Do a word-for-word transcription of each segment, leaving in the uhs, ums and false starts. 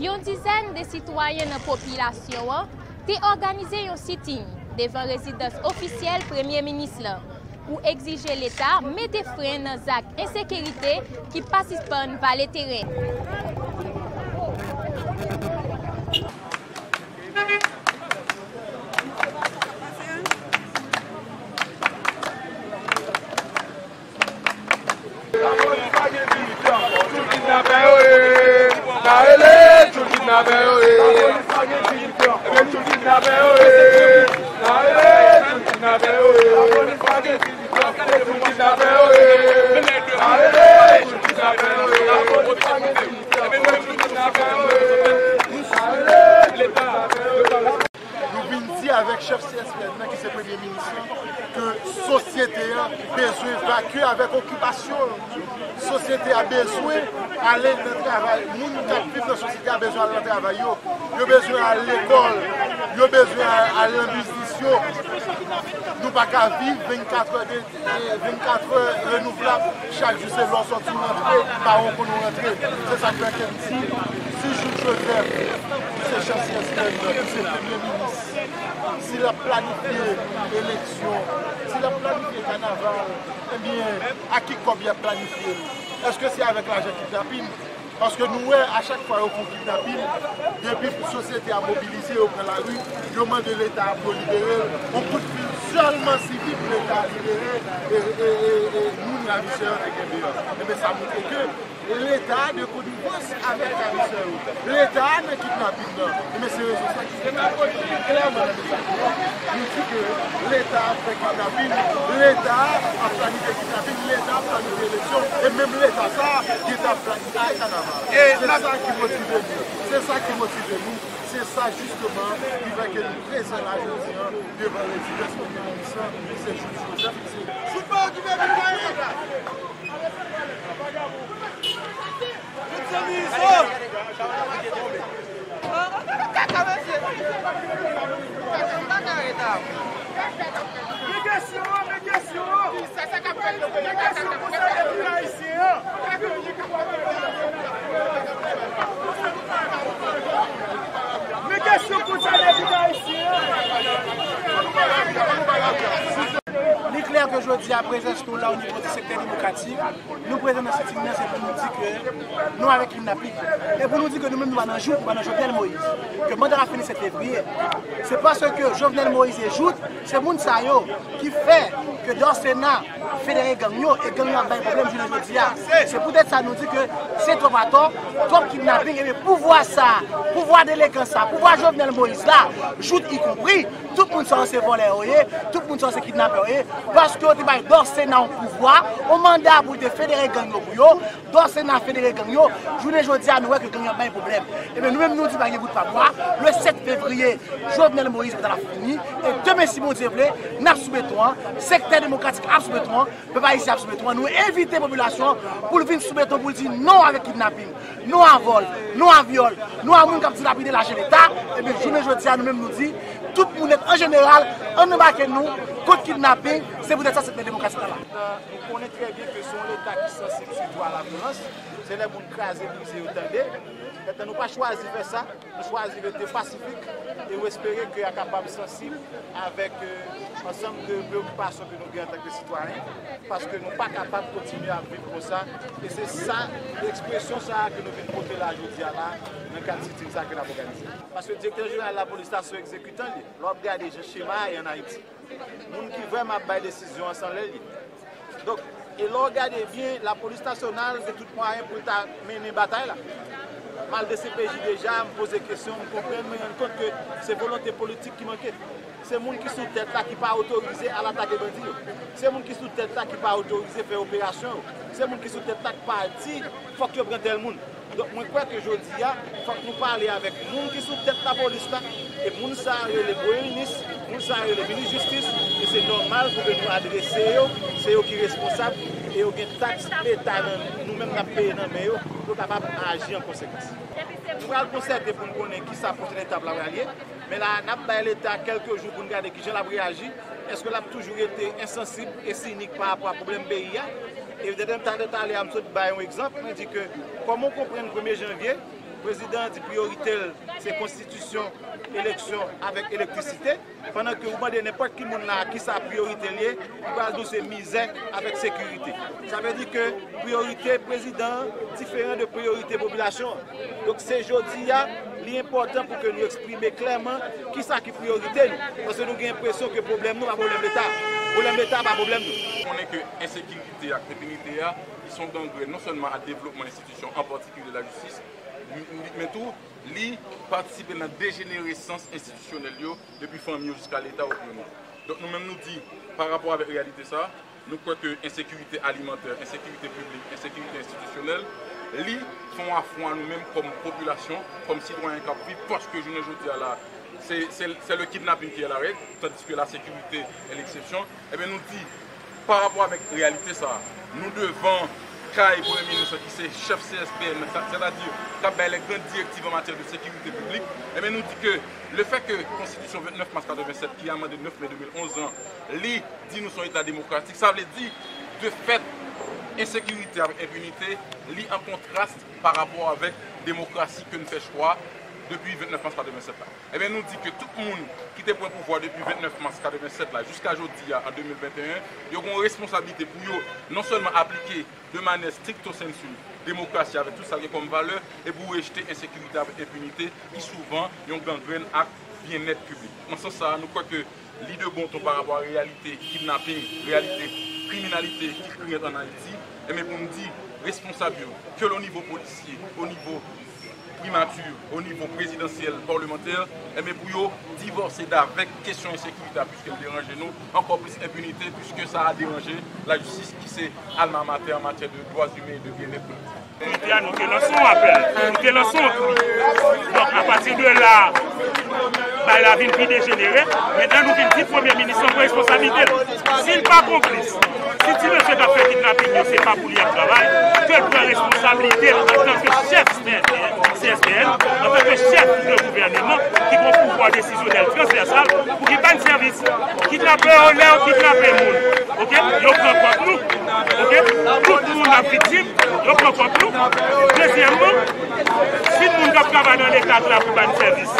Yon dizèn de sitwayen nan popilasyon an te òganize yon sit-in devan rezidans ofisyèl premye minis lan pou egzije Leta mete fren nan zak ensekirite ki pa sispann vale teren. Lapolis pa gen limit ankò. Tchoul kidnapè yo ye. N a rele tchoul kidnapè yo ye. Lapolis pa gen limit ankò. Ebyen tchoul kidnapè yo ye. N a rele tchoul kidnapè yo ye. Lapolis pa gen limit ankò. Tchoul kidnapè yo ye. N a rele tchoul kidnapè yo ye. Lapolis pa gen limit ankò. Tchoul kidnapè yo ye. N a rele tchoul kidnapè yo ye. Nou vin di avèk chèf C S P N nan, ki se premye minis lan, ke sosyete a bezwen vakye avèk okipasyon l. Sosyete a bezwen ale nan travay. Moun k ap viv nan sosyete a bezwen al nan travay yo. Yo bezwen al lekòl. Yo bezwen al, al nan biznis yo. Nou pa ka viv vennkat è de E vennkat è renouvlab, chak jou se lè w sòti w rantre, pa w konn ou rantre. Se sa k fè ke m di, si Jouthe Joseph, ki se chèf C S P N nan, ki se premye minis, si l ap planifye eleksyon, si l ap planifye kanaval, ebyen, a ki kòb y ap planifye l? Èske se avèk lajan kidnapin? Paske nou wè, a chak fwa yo fè yon kidnapin, depi sosyete a mobilize, yo pran lari, yo mande Leta a pou yo libere l. Yon kout fil sèlman sifi pou Leta a libere e, e, e, e moun ravisè yo te kenbe an. Ebyen, sa montre ke Leta a de konivans avèk ravisè yo. Leta a nan kidnapin nan. Ebyen, se rezon sa ki fè ke klèman nan mesaj nou an, nou di ke Leta ap fè kidnapin, Leta ap planifye kidnapin, Leta ap planifye eleksyon, e menm Leta sa a gentan ap planifye kanaval. Se sa ki motive nou. Se sa ki motive nou. Se sa jisteman ki fè ke nou prezan la jodi a devan rezidans premye minis lan, ki se Jouthe Joseph, ki se Jouthe Bayo ki fè vin Kayik. Tout se mizo. Men kesyon an, men kesyon an. Men kesyon pou sa lepèp ayisyen an. Men kesyon pou sa lepèp ayisyen an. Li klè ke jodi a, prezans nou la o nivo di sektè demokratik, nou prezan nan sit-in nan, se pou nou di ke nou avèk kidnapin. E pou nou di ke nou menm nou pa nan Jouthe, nou pa nan Jovenel Moïse. Ke manda a fini sèt fevriye. Se paske Jovenel Moïse e Jouthe, se moun sa yo ki fè ke Dòsena federe gang yo, e gang yo ap bay pwoblèm jounen jodi a. Se poutèt sa nou di ke se twòp atò, twòp kidnapin, ebyen pouvwa sa, pouvwa delenkan sa, pouvwa Jovenel Moïse la, Jouthe ikonpri, tout moun sa yo se vòlè yo ye, tout moun sa yo se kidnapè yo ye, paske yo te bay Dòsena yon pouvwa, yon manda pou l te federe gang yo pou yo, Dòsena federe gang yo, jounen jodi a nou wè ke gang yo ap bay pwoblèm. Ebyen nou menm nou di pa gen bout pa bwa, le sèt fevriye, Jovenel Moïse manda l ap fini, e demen si Bondye vle, n ap sou beton an, sektè demokratik ap sou beton an, pèp ayisyen ap sou beton an, nou envite popilasyon an pou l vin sou beton pou l di non avèk kidnapin, non a vòl, non a vyòl, non a moun k ap dilapide lajan Leta, ebyen jounen jodi a nou menm nou di, tout moun nèt an jeneral, ann anbake nou kont kidnapin, se poutèt sa sektè demokratik la la. Nou konnen trè byen ke se yon Leta ki sansib sitou a lavyolans. Se lè moun kraze, brize, yo tande. Mentnan, nou pa chwazi fè sa. Nou chwazi rete pasifik e nou espere ke a kapab sansib avèk, euh, ansanm de preyokipasyon ke nou gen antanke sitwayen, paske nou pa kapab kontinye ap viv konsa. E se sa, ekspresyon sa a ke nou vin pote la jodi a la, nan kad sit-in sa ke n ap òganize. Paske direktè jeneral lapolis la se yon egzekitan li ye. Lè w ap gade jan chema a ye ann Ayiti, moun ki vrèman ap bay desizyon an se anlè l ye. Donk, e lè w gade byen, lapolis nasyonal gen tout mwayen pou l ta mennen batay la. M al D C P J deja, m poze kesyon, m konprann, mwen rann kont ke se volonte politik ki manke. Se moun ki sou tèt la ki pa otorize al atake bandi yo. Se moun ki sou tèt la ki pa otorize fè operasyon yo. Se moun ki sou tèt la ki pa di fòk yo pran tèl moun. Donk, mwen kwè ke jodi a, fòk nou pale avèk moun ki sou tèt lapolis la, e moun sa a rele premye minis, moun sa a rele minis jistis, e se nòmal pou ke nou adrese yo, se yo ki responsab, e yo gen taks Leta nan nou menm n ap peye nan men yo, pou yo kapab aji an konsekans. Nou pral konsète pou n konnen kisa pwochèn etap la pral ye, men la, n ap bay Leta kèlke jou pou n gade kijan l ap reyaji, èske l ap toujou rete ensansib e sinik pa rapò a pwoblèm peyi a? E talè, talè a, m sot bay yon egzanp, mwen di ke, kòman w konprann premye janvye, Prezidan an di priyorite l se konstitisyon, eleksyon avèk elektrisite, pandan ke ou mande nenpòt ki moun la kisa priyorite l ye, li pral di w se mizè avèk sekirite. Sa vle di ke priyorite prezidan an diferan de priyorite popilasyon an. Donk se jodi a, li enpòtan pou ke nou eksprime klèman kisa ki priyorite nou, paske nou gen enpresyon ke pwoblèm nou pa pwoblèm Leta, pwoblèm Leta pa pwoblèm nou. Konnen ke ensekirite ak enpinite a, li se yon gangrèn non sèlman a devlopman enstitisyon, an patikilye lajistis, men tou, li patisipe nan dejeneresans enstitisyonèl yo, depi fanmi yo jiska Leta yo pou nou. Donk nou menm nou di, pa rapò avèk reyalite sa, nou kwè ke ensekirite alimantè, ensekirite piblik, ensekirite enstitisyonèl, li se yon afwon a nou menm kòm popilasyon, kòm sitwayen k ap viv, paske jounen jodi a la, c'est, c'est, c'est le kidnapping qui est la règle, tandis que la sécurité est l'exception. Ebyen nou di, pa rapò avèk reyalite sa, nou devan kay Premye Minis lan ki se chèf C S P N, sètadi k ap bay les grandes directives en matière de sécurité publique, ebyen nou di ke le fait que konstitisyon vennèf mas katrevennsèt ki amande nèf me de mil onz lan, li di nou se yon eta demokratik, sa vle di, de fèt, ensekirite avèk enpinite, li an kontras pa rapò avèk demokrasi ke n fè chwa depi vennèf mas katrevennsèt la. Ebyen nou di ke tout moun ki te pran pouvwa depi vennèf mas katrevennsèt la jiska jodi a an de mil venteyen, yo gen yon responsablite pou yo non sèlman aplike de manè strikto sensu demokrasi avèk tout sa l gen kòm valè, e pou rejte ensekirite avèk enpinite ki souvan yon gangrèn ak byennèt piblik. Nan sans sa a, nou kwè ke li de bon ton pa rapò a reyalite kidnaping, reyalite kriminalite ki kriyant ann Ayiti, ebyen pou n di responsab yo, ke l o nivo polisye, o nivo primati, o nivo prezidansyèl, palmantè, ebyen pou yo divòse davèk kesyon ensekirite a, piske l deranje nou, ankò plis enpinite, piske sa a deranje lajistis ki se alma mater an matyè de dwa imen e de byennèt politik. Komite a, nou te lanse yon apèl, nou te lanse yon kri. Donk, apati de la, bagay la vin pi dejenere. Mentnan, nou vin di Premye Minis lan pran responsablite l. Si l pa konplis, si ti mesye k ap fè kidnaping yo, se pa pou li y ap travay, ke l pran responsablite l antanke chèf C S P N, antanke chèf de gouvèneman ki gen yon pouvwa desizyonèl transvèsal, pou ki ba n sèvis. Kidnapè yo, lè yo kidnape moun, oke, yo pran kòb nou, oke, tout moun ap viktim, yo pran kòb nou. Dezyèmman, si moun k ap travay nan Leta k la pou ba n sèvis,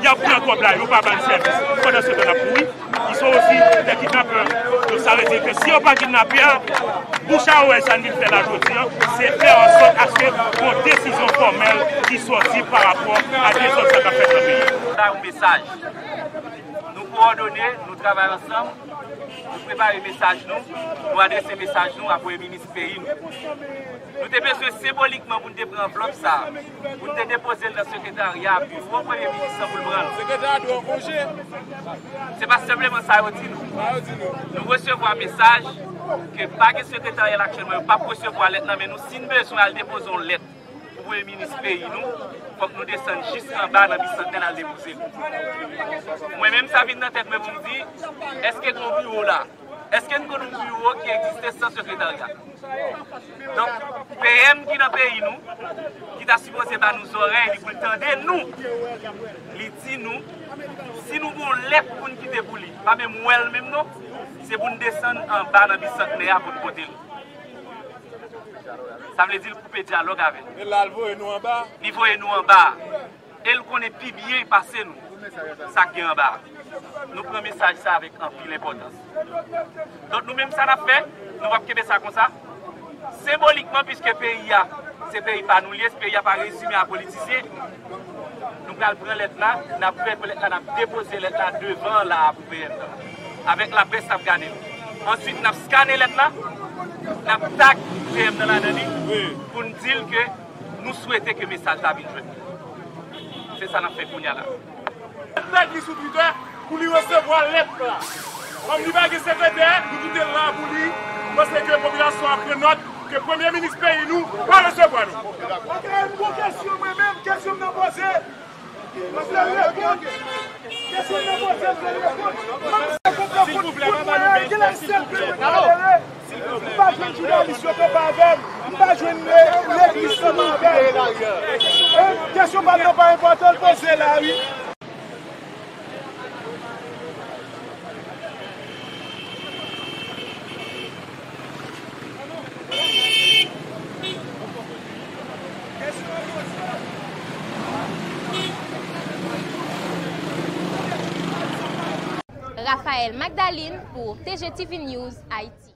y ap pran kòb la, yo pa ba n sèvis. Pandan se tan, n ap mouri. Ils sont aussi des kidnappeurs. Donk, sa vle di ke si yo pa kidnape a, bouch a orèy sa n vin fè la jodi a, se fè an sòt aske gon desizyon fòmèl ki sòti pa rapò a dezòd sa k ap fèt nan peyi a. Sa yon mesaj. Nou kowòdone, nou travay ansanm, nou prepare mesaj nou, nou adrese mesaj nou a Premye Minis peyi nou. Nou te bezwen senbolikman pou n te pran anvlòp sa a, pou n te depoze l nan sekretarya a biwo Premye Minis lan pou l pran l. Sekretarya dwe an konje. Se pa senpleman sa yo di nou. Sa yo di nou. Nou resevwa mesaj ke pa gen sekretarya l aktyèlman, yo p ap resevwa lèt nan men nou. Si n bezwen al depoze yon lèt pou Premye Minis peyi nou, fòk nou desann jis anba nan Bisantnè n al depoze l. Mwen menm, sa vin nan tèt mwen pou m di, èske gen yon biwo la? Èske n konn yon biwo ki egziste san sekretarya? Donk, P M ki nan peyi nou, ki ta sipoze ba nou zòrèy li pou l tande nou, li di nou, si nou gen yon lèt pou n kite pou li, pa menm wè l menm non, se pou n desann anba nan Bisantnè a pou n pote l. Sa vle di l koupe dyalòg avè n. E la l voye nou anba. Li voye nou anba. E l konnen pi byen pase nou sa k gen anba a. Nou pran mesaj sa avèk anpil enpòtans. Donk, nou menm, sa n ap fè, nou p ap kenbe sa konsa. Senbolikman, piske peyi a, se peyi pa nou l ye, peyi a pa rezime a politisyen, nou pral pran lèt la, n ap fè lèt la, n ap depoze lèt la devan la a pou P M nan. Avèk laprès, n ap gade l. Answit, n ap skane lèt la, n ap tag P M nan ladan li, pou n di l ke nou swete ke mesaj la vin jwenn li. Se sa n ap fè kounye a la. Tag li sou Twitter pou li resevwa lèt la. Kòm li pa gen sekretè, nou kite l la pou li, paske popilasyon an pran nòt ke Premye Minis peyi nou pa resevwa nou. Mwen gen yon gwo kesyon, mwen menm, kesyon m nan poze. Mwen vle reponn. Kesyon m nan poze, mwen vle reponn. Silvouplè, papa, nou gen sèl kilomèt. M pa jwenn jounalis yo kanpe avè m. M pa jwenn le-, legliz kanpe avè m. E kesyon pa m nan pa enpòtan, l poze la, wi. Raphaël Magdalene pour T G T V News Haïti.